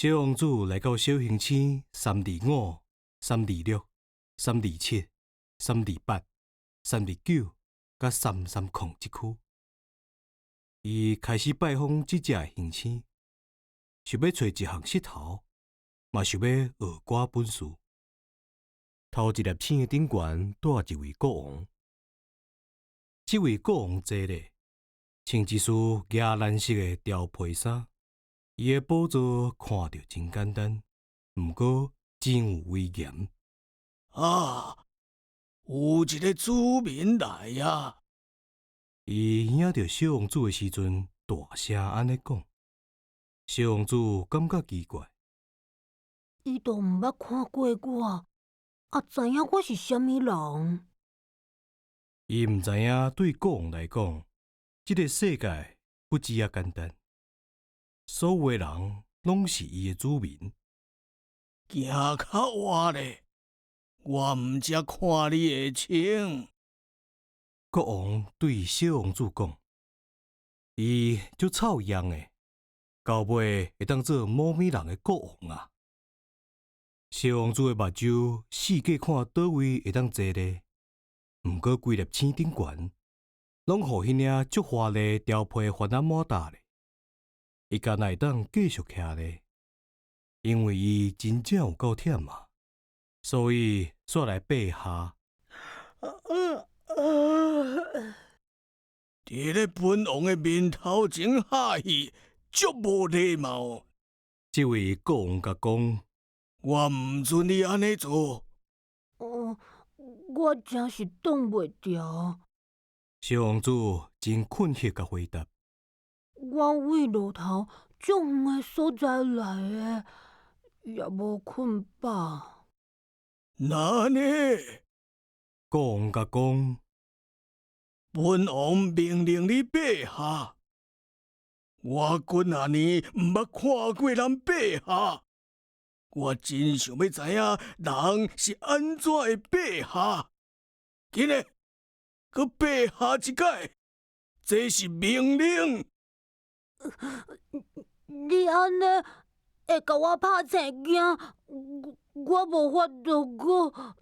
小王子來到小行星325、326、327、328、329佮330這區。伊開始拜訪這隻行星，想欲揣一項石頭，嘛想欲學寡本事。頭一粒星的頂懸蹛一位國王，這位國王坐咧，穿一束霈藍色的貂皮衫，伊的寶座看著真簡單，毋過真有威嚴。啊，有一个子民來啊！伊影著小王子的時陣，大聲按呢講。小王子感覺奇怪，伊都毋捌看過我，也知影我是啥物人。伊毋知影對國王來講，這个世界不止遐簡單，所有的人攏是伊的子民。行較倚咧，我毋才看你會清。國王對小王子講：伊足臭樣的，到尾會當做某物人的國王啊！小王子的目睭四界看佗位會當坐咧，毋過規粒星頂懸，攏予彼領足華麗貂皮帆仔滿搭咧。伊敢若會當繼續徛咧，因為伊真正有夠忝啊，所以煞來擘下。佇咧本王的面頭前哈氣，足無禮貌。這位國王共講：我毋准你按呢做。哦，我真是擋袂牢。小王子真困惑共回答：我為路頭足遠的所在來的，也無睏飽。哪按呢？國王共講：本王命令你擘下，我幾若年毋捌看過人擘下，我真想欲知影人是按怎會擘下。緊咧，閣擘下一擺，這是命令。你按呢會共我拍青驚，我無法度閣。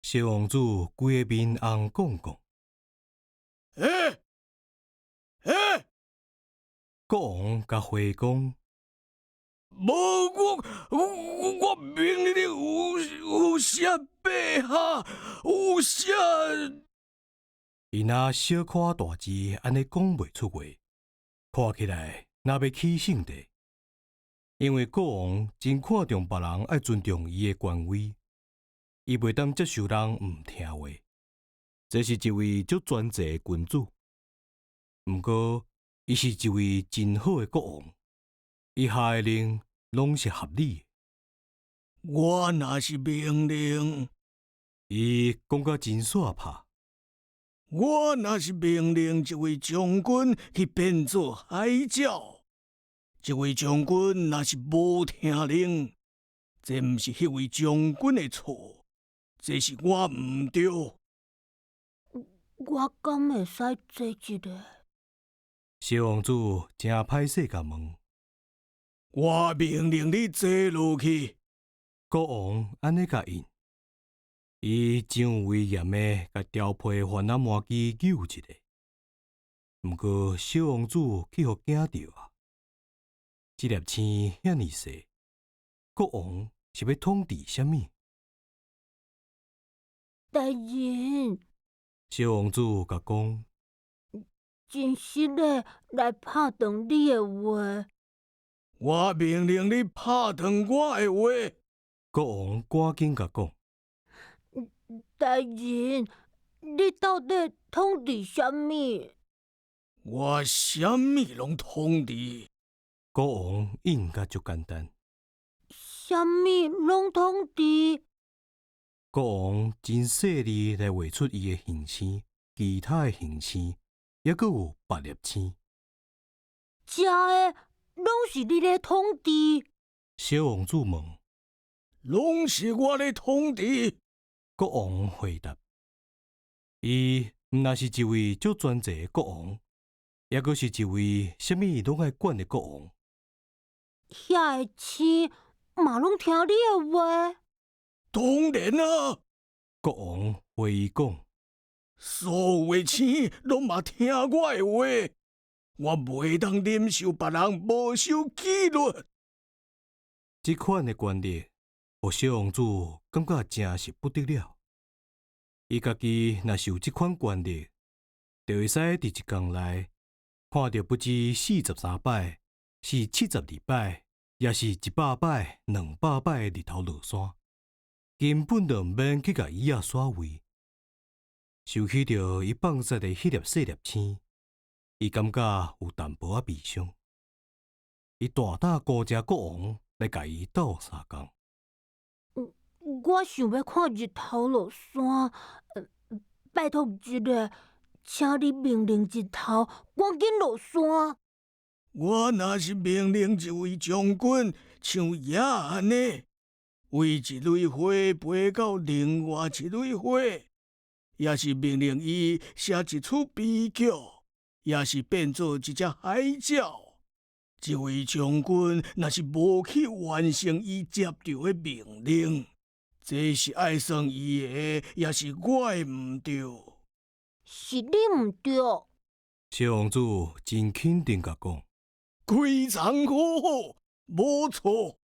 小王子規个面紅摃摃。欸欸！國王共回講：無我我我命令你有啥擘下，有啥？伊若小可大舌按呢講袂出話，看起來若欲起性地。因為國王真看重別人愛尊重伊的權威，伊袂當接受人毋聽話。這是一位足專制的君主，毋過伊是一位真好的國王，伊下的令攏是合理的。我若是命令，伊講甲真煞拍。我若是命令一位將軍去變做海鳥，這位將軍若是無聽令，這毋是彼位將軍的錯，這是我毋對。我敢會使坐一下？小王子誠歹勢共問。我命令你坐落去。國王按呢共應，伊真有威嚴的共貂皮帆仔麻糬扭一下。毋過小王子去予驚著啊！這粒星遐爾細，國王是欲統治啥物？大人，小王子共講：真失禮來拍斷你的話。我命令你拍斷我的話。國王趕緊共講：大人，你到底統治啥物？我啥物攏統治。國王應甲足簡單。啥物攏統治？國王真細膩來畫出伊的行星，其他的行星，猶閣有別粒星。遮的攏是你咧統治？小王子問。攏是我咧統治。國王回答。伊毋但是一位足專制的國王，猶閣是一位啥物攏愛管的國王。遐个星嘛攏聽你的話？當然啊！國王回伊講：所有的星攏嘛聽我的話，我袂當忍受別人無守紀律。這款的權力，予小王子感覺誠是不得了。伊家己若是有這款權力，就會使佇一工內看著不止43擺，是72擺，抑是100擺、200擺的日頭落山，根本就毋免去共椅仔徙位。想起著伊放殺的彼粒細粒星，伊感覺有淡薄仔悲傷。伊大膽呼召國王來共伊鬥相共。我想欲看日頭落山，拜託一下，請你命令日頭趕緊落山。我若是命令一位將軍像鷹按呢，為一蕊花飛到另外一蕊花，抑是命令伊寫一齣悲劇，抑是變做一隻海鳥，這位將軍若是無去完成伊接著的命令，這是愛算伊的，抑是我的毋對？是你毋對。小王子真肯定共講。非常好，無錯。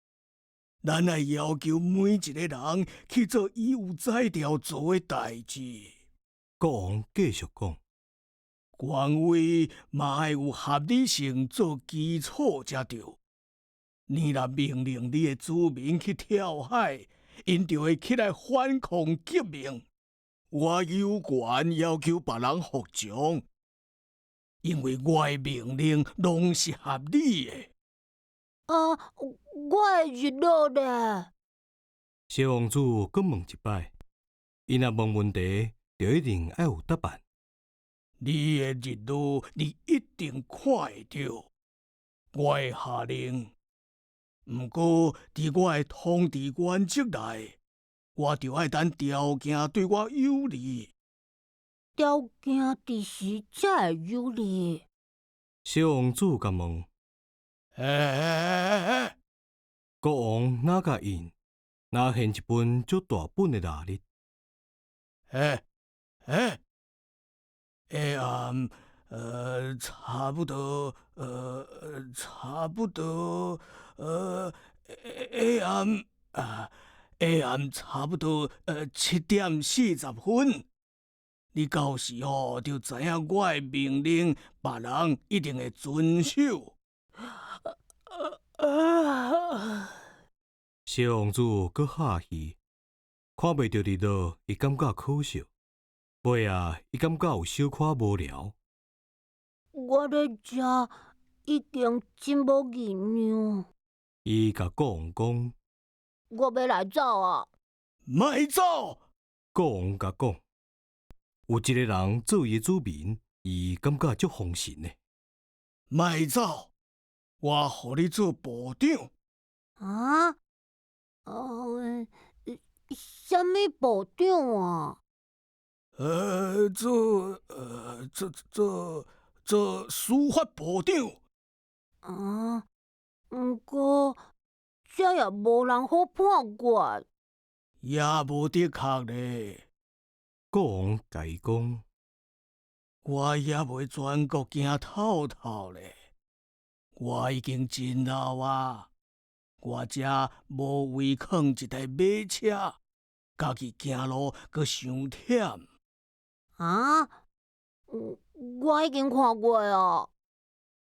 咱愛要求每一个人去做伊有才調做的代誌。國王繼續講：權威嘛愛有合理性做基礎才對。你若命令你的子民去跳海，𪜶就會起來反抗革命。我有權要求別人服從，因為我的命令攏是合理的。啊，我的日落咧？小王子閣問一擺，伊若問問題，就一定愛有答案。你的日落，你一定看會著。我會下令，毋過佇我的統治原則內，我著愛等條件對我有利。條件佇時才會有利？小王子共問。欸欸欸欸！國王若共印，若現一本足大本的曆日。欸欸！下暗，差不多，差不多，下暗啊，下暗差不多，7點40分。你到時吼就知影我的命令，別人一定會遵守。小王子閣哈氣，看袂著日落，伊感覺可惜。尾仔，伊感覺有小可無聊。我咧遮已經真無營養。伊共國王講：我欲來走啊！莫走！國王共講：有一个人做伊的子民，伊感覺足豐神的。莫走！我予你做部長。啊？啥物部長啊？做司法部長。啊，毋過這也無人好判決。也無的確咧。國王共伊講：我猶未全國行透透咧，我已經真老啊，我遮無位囥一台馬車，家己行路閣傷忝。啊！我已經看過啊。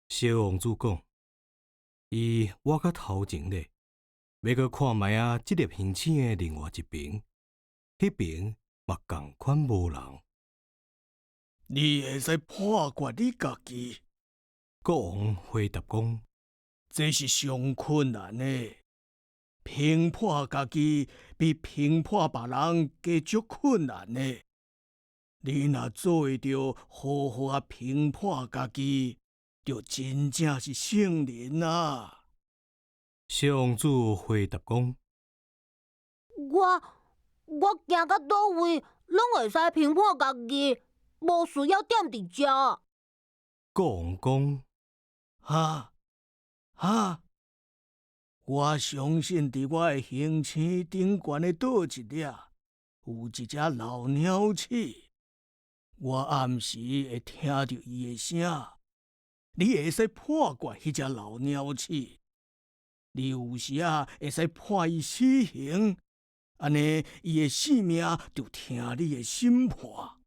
小王子講：伊倚較頭前咧，欲閣看覓仔這粒行星的另外一爿，彼爿嘛仝款無人。你會使判決你家己。國王回答講：這是上困難的，評判家己比評判別人閣足困難的。你若做會著好好仔評判家己，就真正是聖人啊！小王子回答講：我行到佗位，攏會使評判家己，無需要踮佇遮。國王講：哈哈！我相信佇我的行星頂懸的佗一粒，有一隻老鳥鼠。我暗時會聽著伊的聲。你會使判決彼隻老鳥鼠，你有時仔會使判伊死刑，按呢伊的性命就聽你的審判。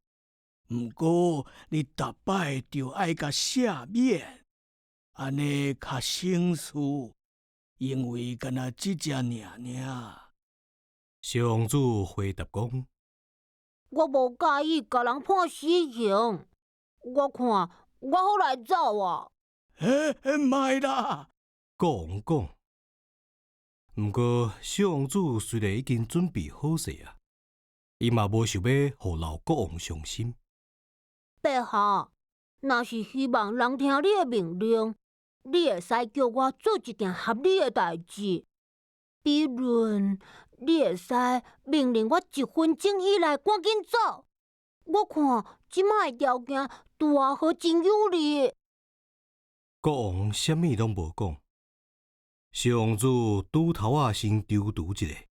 毋過你逐擺著愛共赦免，按呢較省事，因為干焦這隻爾爾。小王子回答講：我無佮意共人判死刑，我看我好來走啊！欸，莫啦！國王講。毋過小王子雖然已經準備好勢啊，伊嘛無想欲予老國王傷心。陛下，若是希望人聽你的命令，你會使叫我做一件合理的代誌，比如你會使命令我一分鐘以內趕緊走。我看這擺的條件拄仔好真有利。國王啥物攏無講，小王子拄頭仔先躊躇一下，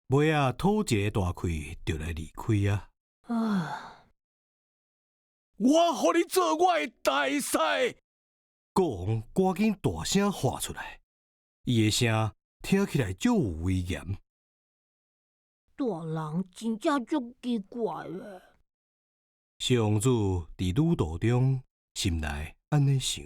尾仔吐一个大氣就來離開啊！啊！我予你做我的大使。國王趕緊大聲喊出來，伊的聲聽起來足有威嚴。大人真正足奇怪的。小王子佇旅途中心內按呢想。